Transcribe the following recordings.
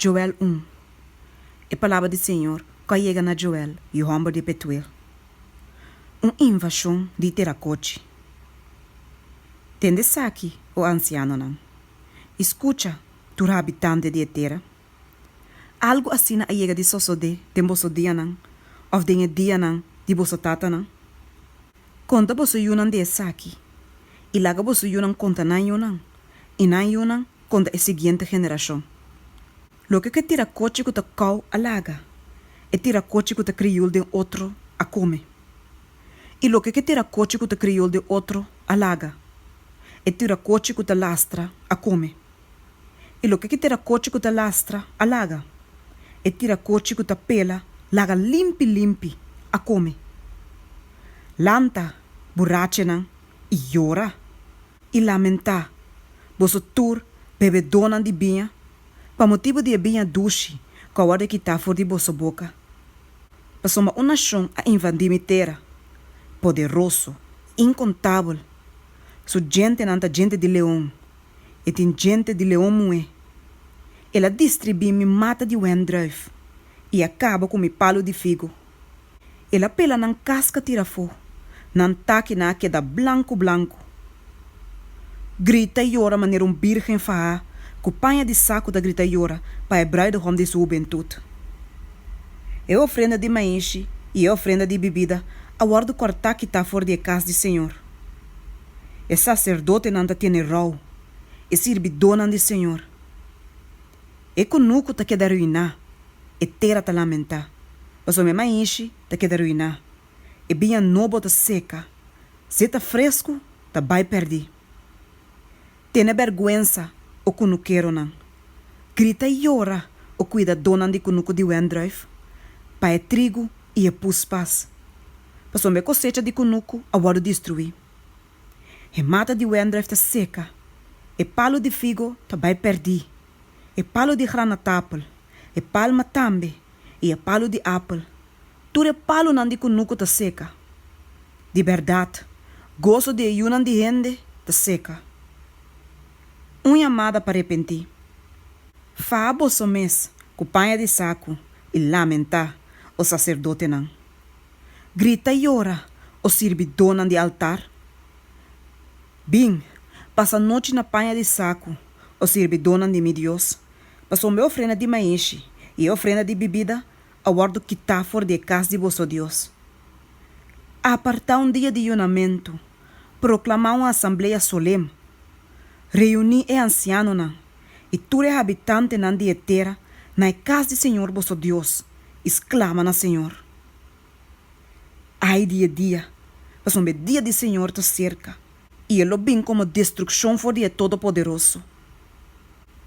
Joel un. E palabra di Señor ku a yega na Joel, yu hòmber di Petuel. Un invashon di terakochi. Tende esaki, o ansianonan, i skucha, tur habitante di e tera. Algu asina a yega di sosodé den boso dianan òf den e dianan di boso tatanan? Konta boso yunan di esaki, i laga boso yunan konta nan yunan, i nan yunan konta e siguiente generashon. Loke ku e tirakochi ku ta kou a laga, e tirakochi ku ta kriul den otro a kome. I loke ku e tirakochi ku ta kriul den otro a laga, e tirakochi ku ta lastra a kome. I loke ku e tirakochi ku ta lastra a laga, e tirakochi ku ta pela laga limpi limpi a kome. Lanta, burachenan, i yora, i lamentá, boso tur bebedónan di biña, pa motibu di e biña dushi ku a wòrdu kitá for di boso boka. Pasobra un nashon a invadí mi tera, poderoso, inkontabel, su djentenan ta djente di leon, e tin djente di leon muhé. El a distribí mi mata di wendrùif i a kaba ku mi palu di figu. El a pela nan kaska tira afó, nan takinan a keda blanku blanku. Grita yora manera un bírgen fahá ku paña di saku ta grita yora pa e brùidehòm di su hubentut. E ofrenda di maishi i e ofrenda di bibida a wòrdu kòrtá kitá for di e kas di señor. E saserdotenan ta tene rou, e sirbidónan di señor. E kunuku ta keda ruiná, e tera ta lamentá, pasobra e maishi ta keda ruiná, e biña nobo ta seka, zeta fresku ta bai pèrdí. Tene bèrgwensa, o kunukeronan! Grita i yora, o kuidadónan di kunuku di wendrùif, pa e trigu i e puspas, pasobra e kosecha di kunuku a wòrdu destruí. E mata di wendrùif ta seka, e palu di figo ta bai pèrdí, e palu di granatapel, e palma tambe, i e palu di apel, tur e palunan di kunuku ta seka. Di bèrdat, goso di e yunan di hende ta seka. Un yamada pa repentí. Faha boso mes ku paña di saku i lamentá, o saserdotenan. Grita yora, o sirbidónan di altar. Bin, pasa nochi na paña di saku, o sirbidónan di mi Dios, pasobra e ofrenda di maishi i e ofrenda di bibida a wòrdu kitá for di e kas di boso Dios. Apartá un dia di yunamentu, proklamá un asamblea solem, reuní e ansianonan i tur e habitantenan di e tera na e kas di señor boso Dios i sklama na señor. Ai di e dia, pasobra e dia di señor ta serka, i e lo bin komo destrukshon for di e Todopoderoso.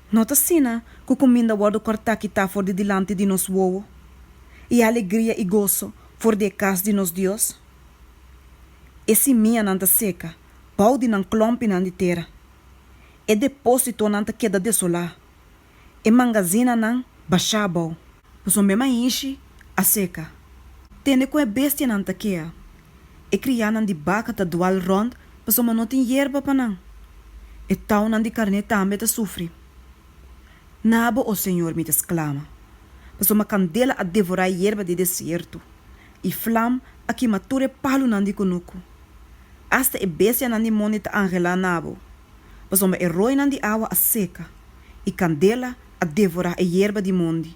No ta asina ku kuminda wòrdu kòrtá kitá for di dilanti di nos wowo, i alegria i goso for di e kas di nos Dios? E simianan ta seka bou di nan klòmpinan di tera, e depósitonan ta keda desolá, e mangazinanan bashá abou. Pasobra e maishi a seka. Tende ku e bestianan ta kea. E krianan di baka ta dual rònt pasobra no tin yerba pa nan. E tounan di karné tambe ta sufri. Na bo, o señor, mi ta sklama, pasobra kandela a devorá e yerba di desierto, i flam a kima tur e palunan di kunuku. Asta e bestianan di mondi ta anhelá na bo, pasobra e roinan di awa a seka, i kandela a devorá e yerba di mondi.